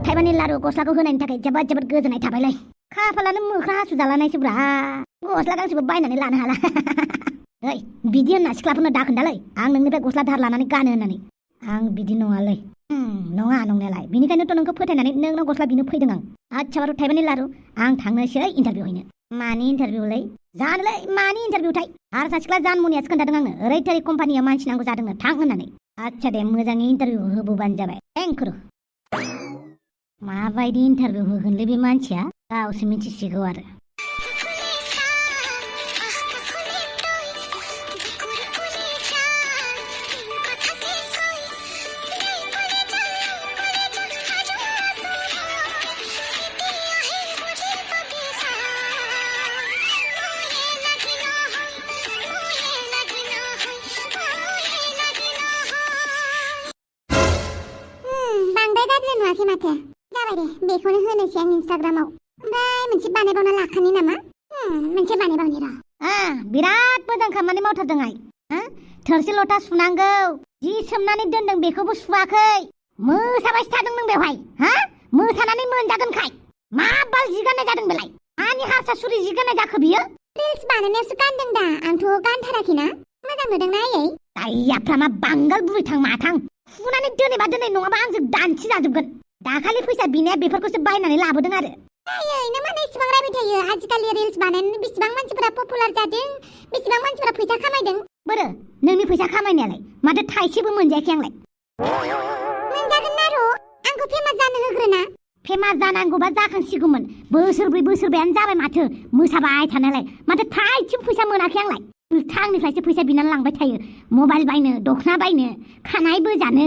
थाइबानि लारु गस्लाखौ होनायनि थाखाय जोबोद जोबोद गोजोननाय थाबायलै खाफालानो मोख्रा हासु जालानायसोब्रा गस्ला गांसेबो बायनानै लानो हाला ओइ बिदि होनना सिख्लाफोरनो दाखोन्दालै आं नोंनिफ्राय गस्ला धार लानानै गानो होननानै आं बिदि नङालै नङा नंनायालाय बिनिखायनोथ' नोंखौ फोथायनानै नोंनाव गस्ला बिनो फैदों आं आच्छा बारु थाइबानि लारु आं थांनोसै इन्टारभिउ हैनो मानि इन्टारभिउलै जानोलै मानि इन्टारभिउथाय हारसा सिख्ला जानमनियासो खोन्थादों आंनो ओरै थोरै कम्पानियाव मानसि नांगौ जादोंनो थां होननानै आच्छा दे मोजाङै इन्टारभिउ होबोबानो जाबाय एंखुरु माबायदि इन्टारभिउ होगोनलै बे मानसिया गावसो मिथिसिगौ आरो माथो जाबाय दे बेखौनो होनोसै आं इन्स्टाग्रामाव ओमफ्राय मोनसे बानायबावना लाखानि नामा मोनसे बानायबावनि र' बिराद मोजां खामानि मावथारदों आइ थोरसि लथा सुनांगौ जि सोमनानै दोनदों बेखौबो सुवाखै मोसाबायसो थादों नों बेवहाय मोसानानै मोनजागोनखाय मा बाल जि गाननाय जादों बेलाय आंनि हारसा सुरि जि गाननाय जाखो बियो रिल्स बानायनायावसो गानदों दा आंथ' गानथाराखैना मोजां नुदोंना आयै दाइयाफ्रा मा बांगाल बुरैथां माथां फुनानै दोनैबा दोनै नङाबा आंजों दानथि जाजोबगोन दाखालि फैसा बिनाया बेफोरखौसो बायनानै लाबोदों आरो आयै नों मानो इसेबां रायबाय थायो आजिखालि रिल्स बानायनानै बेसेबां मानसिफोरा पपुलार जादों बेसेबां मानसिफोरा फैसा खामायदों बोरो नोंनि फैसा खामायनायालाय माथो थाइसेबो मोनजायाखै आंलाय मोनजागोन ना र' आंखौ फेमास जानो होग्रोना फेमास जानांगौबा जाखांसिगौमोन बोसोरब्रै बोसोरबायानो जाबाय माथो मोसाबाय थानायालाय माथो थाइसेबो फैसा मोनाखै आंलाय आंनिफ्रायसो फैसा बिनानै लांबाय थायो मबाइल बायनो दखना बायनो खानाय बोजानो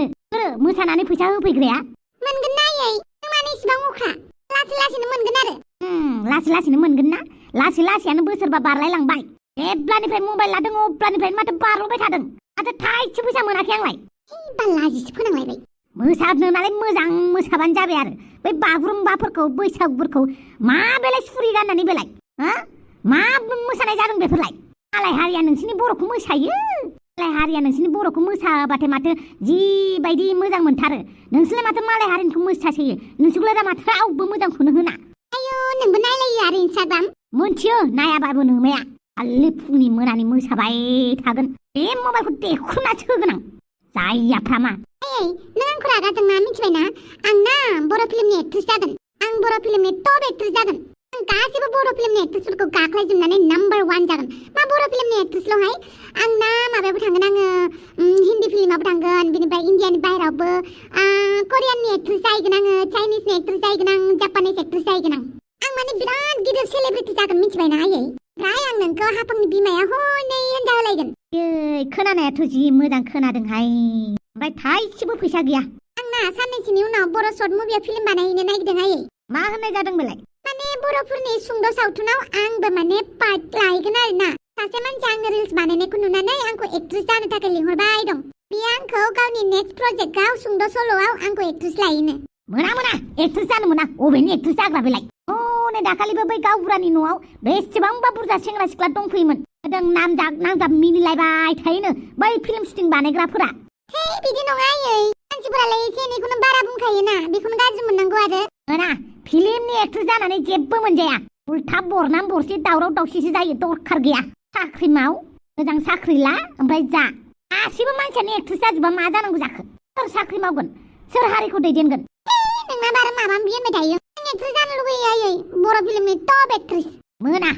मोसानानै फैसा होफैग्राया मोनगोन ना आयै नों मानो इसेबां अख्रा लासै लासैनो मोनगोन आरो लासै लासैनो मोनगोन ना लासै लासैयानो बोसोरबा बारलायलांबाय जेब्लानिफ्राय मबाइल लादों अब्लानिफ्राय माथो बारल'बाय थादों माथो थाइसे फैसा मोनाखै आंलाय लाजिसो फोनांलायबाय मोसानो नालाय मोजां मोसाबानो जाबाय आरो बै बागुरुम्बाफोरखौ बैसागुफोरखौ मा बेलाय सुरि गाननानै बेलाय मा मोसानाय जादों बेफोरलाय मालाय हारिया नोंसिनि बर'खौ मोसायो मालाय हारिया नोंसिनि बर'खौ मोसाबाथाय माथो जिबायदि मोजां मोनथारो नोंसोरलाय माथो मालाय हारिनिखौ मोसासोयो नोंसोरलाय दा माथो रावबो मोजांखौनो होना आयौ नोंबो नायलायो आरो इन्स्टाग्राम मोनथियो नायाबाबो नोमाया खालि फुंनि मोनानि मोसाबाय थागोन बे मबाइलखौ देखुनासो होगोन आं जायाफ्रा मा आयै नों आंखौ रागा जोंना मिथिबायना आं ना बर' फिल्मनि एक्ट्रेस जागोन आं बर' फिल्मनि टप एक्ट्रेस जागोन आं गासिबो बर' फिल्मनि एक्ट्रेसफोरखौ गाख्लायजोबनानै नाम्बार 1 जागोन मा बर' फिल्मनि एक्ट्रेसल'हाय आं ना माबायावबो थांगोन आङो हिन्दी फिल्मावबो थांगोन बिनिफ्राय इन्डियानि बाहेरावबो करियाननि एक्ट्रेस जाहैगोन आङो चाइनिसनि एक्ट्रेस जाहैगोन आं जापानिस एक्ट्रेस जाहैगोन आं माने बिराद गिदिर सेलिब्रिटि जागोन मिथिबायना आयै ओमफ्राय आं नोंखौ हाफांनि बिमाया हनै हिनजाव होलायगोन खोनानायाथ' जि मोजां खोनादोंहाय ओमफ्राय थाइसेबो फैसा गैया आंना साननैसोनि उनाव बर' सर्ट मुभियाव फिल्म बानायहैनो नागिरदों आयै मा होननाय जादों बेलाय माने बर'फोरनि सुंद' सावथुनाव आंबो माने पार्ट लाहैगोन आरोना सासे मानसिया आंनि रिल्स बानायनायखौ नुनानै आंखौ एक्ट्रेस जानो थाखाय लिंहरबाय दं बियो आंखौ गावनि नेक्स्ट प्रजेक्टआव सुंद' सल'आव आंखौ एक्ट्रेस लाहैनो मोना एक्ट्रेस जानो मोना अबेनि एक्ट्रेस जाग्रा बेलाय नै दाखालिबो बै गावबुरानि न'आव बेसेबांबा बुरजा सेंग्रा सिख्ला दंफैयोमोन नांजाब मिनिलायबाय थायोनो बै फिल्म शुटिं बानायग्राफोरा बिदि नङा आयै मानसिफोरालाय एसे एनैखौनो बारा बुंखायोना बेखौनो गाज्रि मोननांगौ आरो मोना फिल्मनि एक्ट्रेस जानानै जेबो मोनजाया उल्था बरनाम बरसि दावराव दावसिसो जायो दरखार गैया साख्रि माव मोजां साख्रि ला ओमफ्राय जा गासिबो मानसियानो एक्ट्रेस जाजोबा मा जानांगौ जाखो सोर साख्रि मावगोन सोर हारिखौ दैदेनगोन नोंना बारा माबा माबि होनबाय थायो आं एक्ट्रेस जानो लुगैयो आयै बर' फिल्मनि टप एक्ट्रेस मोना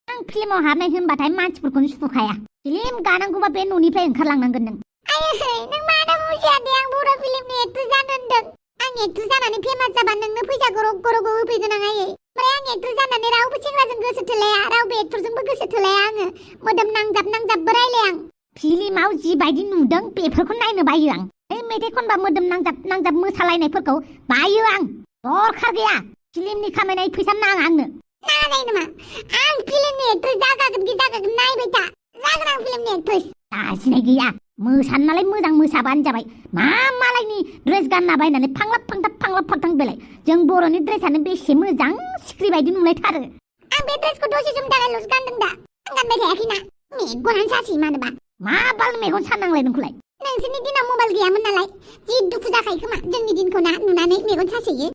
आं फिल्माव हाबनाय होनबाथाय मानसिफोरखौनो सुखुखाया फिल्म गानांगौबा बे न'निफ्राय ओंखारलांनांगोन नों आयै नों मानो बुजिया दे आं बर' फिल्मनि एक्ट्रेस जानो होनदों आं एक्ट्रेस जानानै फेमास जाबा नोंनो फैसा गरग होफैगोन आं आयै ओमफ्राय आं एक्ट्रेस जानानै रावबो सेंग्राजों गोसो थोलाया रावबो एक्टरजोंबो गोसो थोलाया आङो मोदोम नांजाबबो रायलाय आं फिल्माव जिबायदि नुदों बेफोरखौ नायनो बायो आं बे मेथाइ खनबा मोदोम नांजाब मोसालायनायफोरखों बायो आं दरखार गैया फिल्मनि खामायनाय फैसा नाङा आंनो नाङा नामा आं फिल्मनि एक्ट्रेस जागागोन नायबाय था जागोन आं फिल्मनि एक्ट्रेस लाजिनाय गैया मोसानालाय मोजां मोसाबानो जाबाय मा मालायनि ड्रेस गानना बायनानै फांलाब फांथां बेलाय जों बर'नि ड्रेसानो बेसे मोजां सिख्रि बायदि नुलायथारो आं बे ड्रेसखौ दसे समनि थाखायल'सो गानदों दा आं गानबाय थायाखैना मेगनानो सासि मानोबा मा बाल मेगन साननांलाय नोंखौलाय नोंसोरनि दिनाव मबाइल गैयामोन नालाय जि दुखु जाखायो खोमा जोंनि दिनखौ ना नुनानै मेगन सासोयो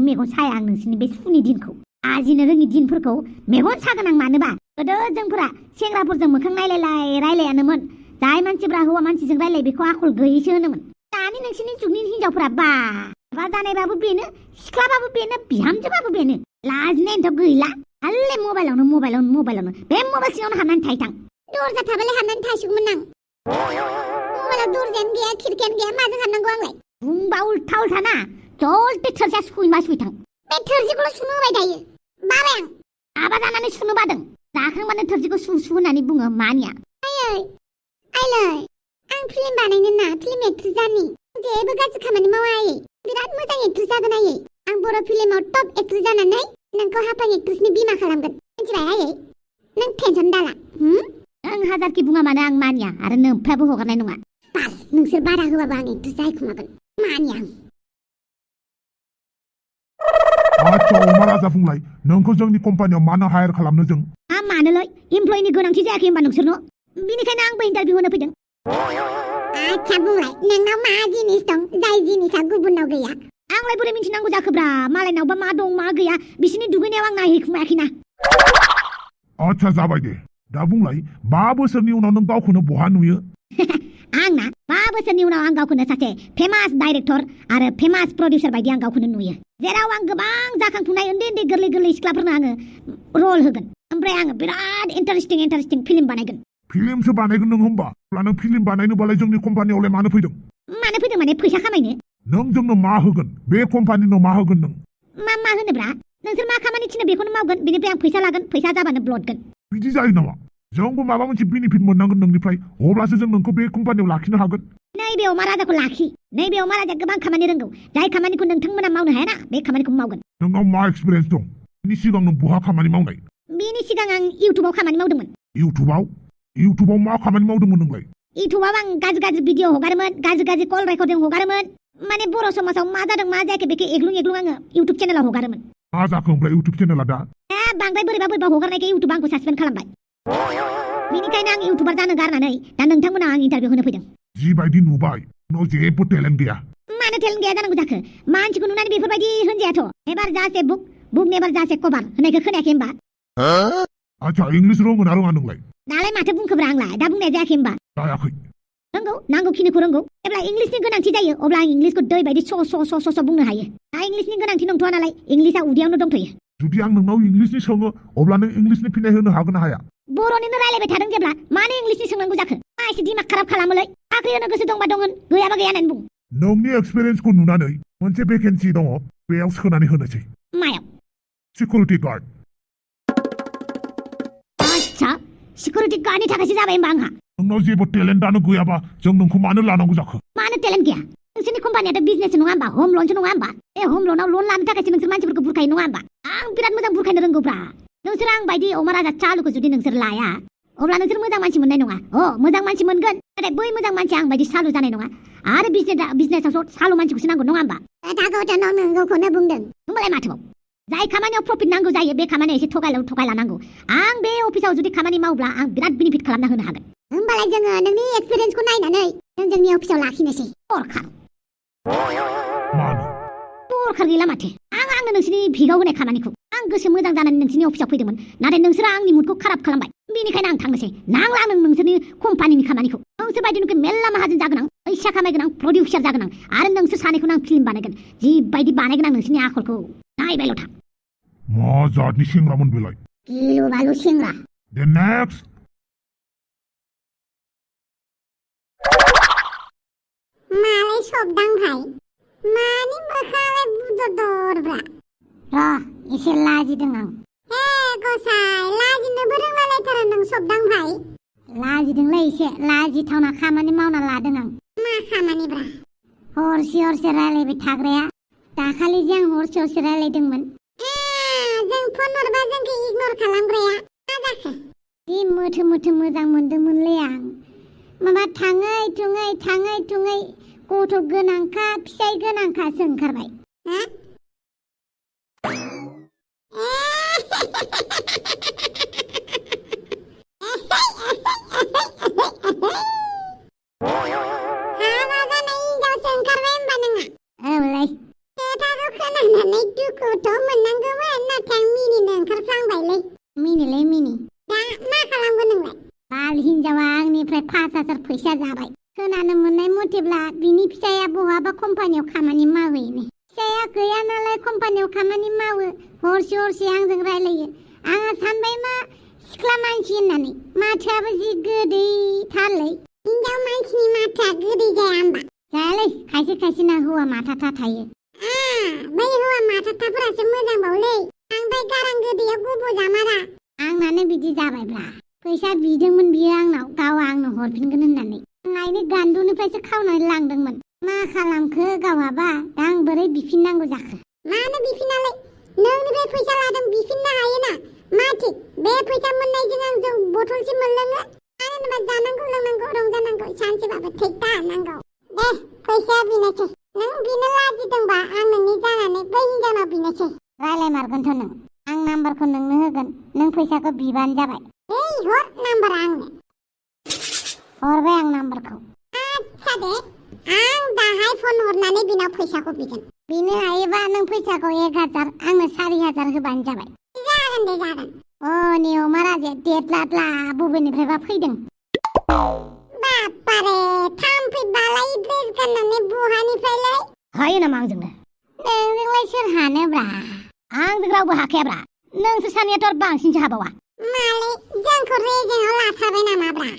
मेगन साया आं नोंसोरनि बे सुनि दिनखौ आजिनो रोङि दिनफोरखौ मेगन सागोन आं मानोबा गोदो जोंफोरा सेंग्राफोरजों मोखां नायलायलाय रायलायानोमोन जाय मानसिफ्रा हौवा मानसिजों रायलाय बेखौ आखल गैयैसो होनोमोन दानि नोंसोरनि जुगनि हिनजावफोरा बा जानायबाबो बेनो सिख्लाबाबो बेनो बिहामजोबाबो बेनो लाजिनायथ' गैला खालि मबाइलावनो बे मबाइल सिङावनो हाबनानै थायो थां दरजा थाबालाय हाबनानै थासिगौमोन आं मबाइलाव दरजायानो गैया खिरखियानो गैया माजों हाबनांगौ आंलाय बुंबा उल्था ना जलदे थोरसिया सुखुयोबा सुखुयथां बे थोरसिखौल' सुनो होबाय थायो बाबाय आं हाबा जानानै सुनो बादों जाखांबानो थोरसिखौ सु होननानै बुङो मानिया आइलै आं फिल्म बानायनो ना फिल्म एक्ट्रेस जानि जेबो गाज्रि खामानि मावा आयै बिराद मोजां एक्ट्रेस जागोन आयै आं बर' फिल्माव टप एक्ट्रेस जानानै नोंखौ हाफां एक्ट्रेसनि बिमा खालामगोन मिथिबाय आयै नों टेनसन दाला आं हाजारखि बुङा मानो आं मानिया आरो नोमफ्राबो हगारनाय नङा बाल नोंसोर बारा होबाबो आं एक्ट्रेस जाहैखुमागोन मानिया आं आच्छा अमा राजा बुंलाय नोंखौ जोंनि कम्पानियाव मानो हायार खालामनो जों मानोलै इमप्लयिनि गोनांथि जायाखै होनबा नोंसोरनो बिनिखायनो आंबो इन्टारभिउ होनो फैदों आच्छा बुंलाय नोंनाव मा जिनिस दं जाय जिनिसा गुबुननाव गैया आंलाय बोरै मिथिनांगौ जाखोब्रा मालायनावबा मा दं मा गैया बिसोरनि दुगैनायाव आं नायहैखुमायाखैना आच्छा जाबाय दे दा बुंलाय 5 बोसोरनि उनाव नों गावखौनो बहा नुयो आंना 5 बोसोरनि उनाव आं गावखौनो सासे फेमास डाइरेक्टर आरो फेमास प्रडिउसार बायदि आं गावखौनो नुयो जेराव आं गोबां जाखांफुनाय उन्दै गोरलै सिख्लाफोरनो आङो रल होगोन ओमफ्राय आङो बिराद इन्टारेस्टिं फिल्म बानायगोन फिल्मसो बानायगोन नों होमबा अब्ला नों फिल्म बानायनोबालाय जोंनि कम्पानियावलाय मानो फैदों माने फैसा खामायनो नों जोंनो मा होगोन बे कम्पानिनो मा होगोन नों मा होनोब्रा नोंसोर मा खामानि थिनो बेखौनो मावगोन बेनिफ्राय आं फैसा लागोन फैसा जाबानो ब्लडगोन बिदि जायो नामा जोंबो माबा मोनसे बेनिफिट मोननांगोन नोंनिफ्राय अब्लासो जों नोंखौ बे कम्पानियाव लाखिनो हागोन नैबे अमा राजाखौ लाखि नैबे अमा राजाया गोबां खामानि रोंगौ जाय खामानिखौ नोंथांमोना मावनो हायाना बे खामानिखौ मावगोन नोंनाव मा एक्सपिरियेन्स दं बेनि सिगां नों बहा खामानि मावनाय बेनि सिगां आं इउटुबाव खामानि मावदोंमोन इउटुबाव मा खामानि मावदोंमोन नोंलाय इउटुबाव आं गाज्रि भिडिअ हगारोमोन गाज्रि कल रेकर्डिं हगारोमोन माने बर' समाजाव मा जादों मा जायाखै बेखौ एग्लुं आङो इउटुब चेनेलाव हगारोमोन मा जाखो ओमफ्राय इउटुब चेनेला दा बांद्राय बोरैबा हगारनायखाय इउटुब आंखौ सासपेन्ड खालामबाय बेनिखायनो आं इउटुबार जानो गारनानै दा नोंथांमोना आं इन्टारभिउ होनो फैदों जिबायदि नुबाय नों जेबो टेलेन्ट गैया मानो टेलेन्ट गैया जानांगौ जाखो मानसिखौ नुनानै बेफोरबायदि होनजायाथ' एबार जासे बुक नेबार जासे कभार होननायखौ खोनायाखै होमबा आच्छा इंलिश रोंगौ ना रोङा नोंलाय दालाय माथो बुंखोब्रा आंलाय दा बुंनाय जायाखै होमबा जायाखै रोंगौ नांगौखिनिखौ रोंगौ जेब्ला इंलिशनि गोनांथि जायो अब्ला आं इंलिशखौ दै बायदि स बुंनो हायो दा इंलिशनि गोनांथि नंथ'आ नालाय इंलिशा उदैयावनो दंथ'यो जुदि आं नोंनाव इंलिशनि सोङो अब्ला नों इंलिशनि फिननाय होनो हागोन ना हाया बर'निनो रायलायबाय थादों जेब्ला मानो इंलिशनि सोंनांगौ जाखो मा एसे दिमाग खाराब खालामोलै साख्रि होनो गोसो दंबा दंगोन गैयाबा गैया होननानै बुं नोंनि एक्सपिरियेन्सखौ नुनानै मोनसे भेकेन्सि दङ बेयाव सोनानै होनोसै मायाव सिकिउरिटि गार्ड आच्छा सिकिउरिटि गार्डनि थाखायसो जाबाय होमबा आंहा नोंनाव जेबो टेलेन्टआनो गैयाबा जों नोंखौ मानो लानांगौ जाखो मानो टेलेन्ट गैया नोंसोरनि कम्पानियाथ' बिजनेस नङा होमबा हम लनसो नङा होमबा बे हम लनाव लन लानो थाखायसो नोंसोर मानसिफोरखौ बुरखायो नङा होमबा आं बिराद मोजां बुरखायनो रोंगौब्रा नोंसोर आं बायदि अमा राजा चालुखौ जुदि नोंसोर लाया अब्ला नोंसोर मोजां मानसि मोननाय नङा मोजां मानसि मोनगोन नाथाय बै मोजां मानसिया आं बायदि सालु जानाय नङा आरो बिजनेसाव सालु मानसिखौसो नांगौ नङा होमबा दागावथानाव नोंगौखौनो बुंदों होमबालाय माथोबाव जाय खामानियाव प्रफिट नांगौ जायो बे खामानिया एसे थगायला नांगौ आं बे अफिसाव जुदि खामानि मावब्ला आं बिराद बेनिफिट खालामना होनो हागोन होमबालाय जोङो नोंनि एक्सपिरियेन्सखौ नायनानै जोंनि अफिसाव लाखिनोसै दरखार गैला माथो आंनो नोंसोरनि भिगाव होनाय खामानिखौ आं गोसो मोजां जानानै नोंसोरनि अफिसाव फैदोंमोन नाथाय नोंसोरो आंनि मुडखौ खाराब खालामबाय बेनिखायनो आं थांनोसै नांला नोंसोरनि कम्पानिनि खामानिखौ नोंसोर बायदिनो मेल्ला माहाजोन जागोन आं फैसा खामायगोन आं प्रडिउसार जागोन आं आरो नोंसोर सानैखौनो आं फिल्म बानायगोन जिबायदि बानायगोन आं नोंसोरनि आखलखौ नायबायल' था मा जातनि सेंग्रामोन बेलाय गिलु बालु सेंग्रा दे नेक्स्ट मालाय सबदां भाई मानि मोखाङालाय बुदरदरब्रा एसे लाजिदों आं हे गसाय लाजिनोबो रोंलायलायथारो नों सबदां भाई लाजिदोंलै एसे लाजिथावना खामानि मावना लादों आं मा खामानिब्रा हरसे रायलायबाय थाग्राया दाखालि जों हरसे रायलायदोंमोन जों फन हरबा जोंखौ इगनर खालामग्राया मा जाखो जि मोथो मोजां मोनदोंमोनलै आं माबा थाङै थुङै गथ' गोनांखा फिसाइ गोनांखासो ओंखारबाय हाबा जानाय हिनजावसो ओंखारबाय होमबा नोंहा औलै खोथाखौ खोनानानै दुखुथ' मोननांगौमोन नाथाय आं मिनिनो ओंखारफ्लांबायलै मिनि दा मा खालामगोन नोंलाय बाल हिनजावा आंनिफ्राय 5,000 फैसा जाबाय खोनानो मोननाय मथेब्ला बिनि फिसाया बहाबा कम्पानियाव खामानि मावहैनो फिसाया गैया नालाय कम्पानियाव खामानि मावो हरसे आंजों रायलायो आंहा सानबाय मा सिख्ला मानसि होननानै माथोआबो जि गोदैथारलै हिनजाव मानसिनि माथोआ गोदै जाया होमबा जायालै खायसे हौवा माथाथा थायो बै हौवा माथाथाफोरासो मोजांबावलै आंफ्राय गारां गोदैया गुबु जामारा आंनानो बिदि जाबायब्रा फैसा बिदोंमोन बियो आंनाव गावहा आंनो हरफिनगोन होननानै आंनि गान्दुनिफ्रायसो खावनानै लांदोंमोन मा खालामखो गावहाबा दा आं बोरै बिफिननांगौ जाखो मानो बिफिनालै नोंनिफ्राय फैसा लादों बिफिननो हायोना मा थिक बे फैसा मोननायजों आं जौ बथलसे मोनलोङो आरो होनबा जानांगौ लोंनांगौ रंजानांगौ सानसेबाबो थिक दानांगौ दे फैसाया बिनोसै नों बिनो लाजिदोंबा आं नोंनि जानानै बै हिनजावनाव बिनोसै रायलायमारगोनथ' नों आं नाम्बारखौ नोंनो होगोन नों फैसाखौ बिबानो जाबाय हर नाम्बारा आंनो हरबाय आं नाम्बारखौ आच्छा दे आं दाहाय फन हरनानै बिनाव फैसाखौ बिगोन बिनो हायोबा नों फैसाखौ 1,000 आंनो 4,000 होबानो जाबाय जागोन दे जागोन नि अमा राजे देदलादला बबेनिफ्रायबा फैदों बापारे थाम्फै बालाय ड्रेस गाननानै बहानिफ्रायलै हायो नामा आंजोंनो नोंजोंलाय सोर हानोब्रा आंजों रावबो हाखायाब्रा नोंसोर सानैयाथ' बांसिनसो हाबावा मालै जोंखौ रेजेंआव लाथारबाय नामाब्रा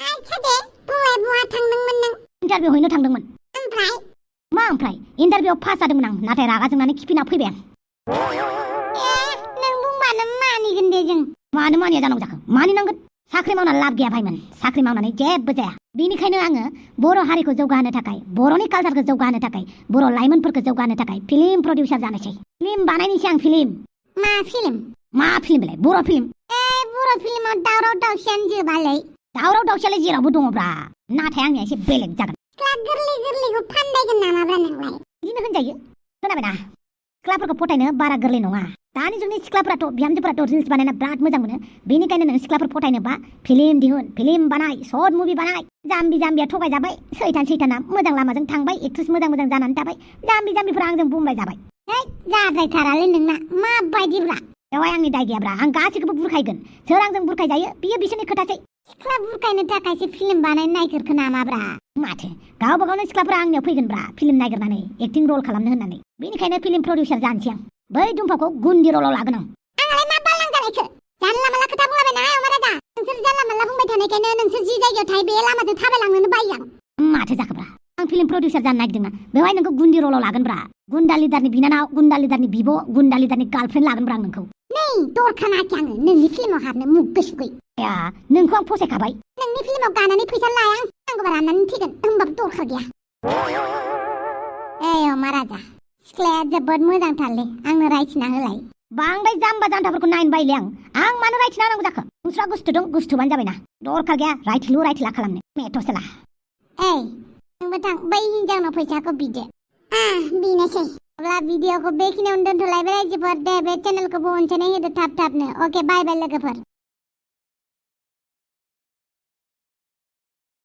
आच्छा दे बहाय बहा थांदोंमोन नों इन्टारभिउ हैनो थांदोंमोन ओमफ्राय मा ओमफ्राय इन्टारभिउआव पास जादोंमोन आं नाथाय रागा जोंनानै खिफिना फैबाय आं नों बुंबानो मानिगोन दे जों मानो मानिया जानांगौ जाखो मानिनांगोन साख्रि मावनानै लाब गैया भाइमोन साख्रि मावनानै जेबो जाया बेनिखायनो आङो बर' हारिखौ जौगाहोनो थाखाय बर'नि कालचारखौ जौगाहोनो थाखाय बर' लाइमोनफोरखौ जौगाहोनो थाखाय फिल्म प्रडिउसार जानोसै फिल्म बानायनोसै आं मा फिल्म बेलाय बर' फिल्म बर' फिल्माव दावराव दावसियानो जोबालै दावराव दावसियालाय जेरावबो दङब्रा नाथाय आंनिया एसे बेलेग जागोन सिख्ला गोरलैखौ फानदायगोन नामाब्रा नोंलाय बिदिनो होनजायो खोनाबायना सिख्लाफोरखौ फथायनो बारा गोरलै नङा दानि जुगनि सिख्लाफोराथ' बिहामजोफोराथ' रिल्स बानायना बिराद मोजां मोनो बेनिखायनो नों सिख्लाफोर फथायनोबा फिल्म दिहुन फिल्म बानाय शर्ट मुभि बानाय जाम्बिया थगायजाबाय सैताना मोजां लामाजों थांबाय एक्ट्रेस मोजां जानानै थाबाय जाम्बिफोरा आंजों बुंबाय जाबाय जाद्रायथारालै नोंना माबायदिब्रा बेवहाय आंनि दाय गैयाब्रा आं गासैखौबो बुरखायगोन सोर आंजों बुरखायजायो बियो बिसोरनि खोथासै सिख्ला बुरखायनो थाखायसो फिल्म बानायनो नागिरखो नामाब्रा माथो गावबा गावनो सिख्लाफोरा आंनियाव फैगोनब्रा फिल्म नागिरनानै एक्टिं रल खालामनो होननानै बेनिखायनो फिल्म प्रडिउसार जानोसै आं बै दुम्फाखौ गुन्दि रलाव लागोन आंलाय मा बालां जालायखो जानला माला खोथा बुंलाबाय नाय अमाराजा नोंसोर जानला माला बुंबाय थानायखायनो नोंसोर जि जायगायाव थायो बे लामाजों थाबायलांनोनो बायो आं माथो जाखोब्रा आं फिल्म प्रडिउसार जानो नागिरदोंना बेवहाय नोंखौ गुन्दि रलाव लागोनब्रा गुन्दा लिडारनि बिनानाव गुन्दा लिडारनि बिब' गुन्दा लिडारनि गार्लफ्रेन्ड लागोनब्रा आं नोंखौ नै दरखानाखि आङो नोंनि फिल्माव हाबनो मुगै सुगै नोंखौ आं फसायखाबाय नोंनि फिल्माव गानानै फैसा लाया आं नांगौबा राननानै थैगोन होमबाबो दरखार गैया अमाराजा सिख्लाया जोबोद मोजांथारलै आंनो रायथिना होलाय बांद्राय जाम्बा जान्थाफोरखौ नायनो बायले आं मानो रायथिना होनांगौ जाखो नोंस्रा गुस्थु दं गुस्थुबानो जाबायना दरखार गैया रायथिला खालामनो मेथ'सेला नोंबो थां बै हिनजावनाव फैसाखौ बिदो बिनोसै अब्ला भिडिअखौ बेखिनियावनो दोनथ'लायबाय रायजोफोर दे बे चेनेलखौबो अनसायनाय होदो थाब थाबनो अके बाय लोगोफोर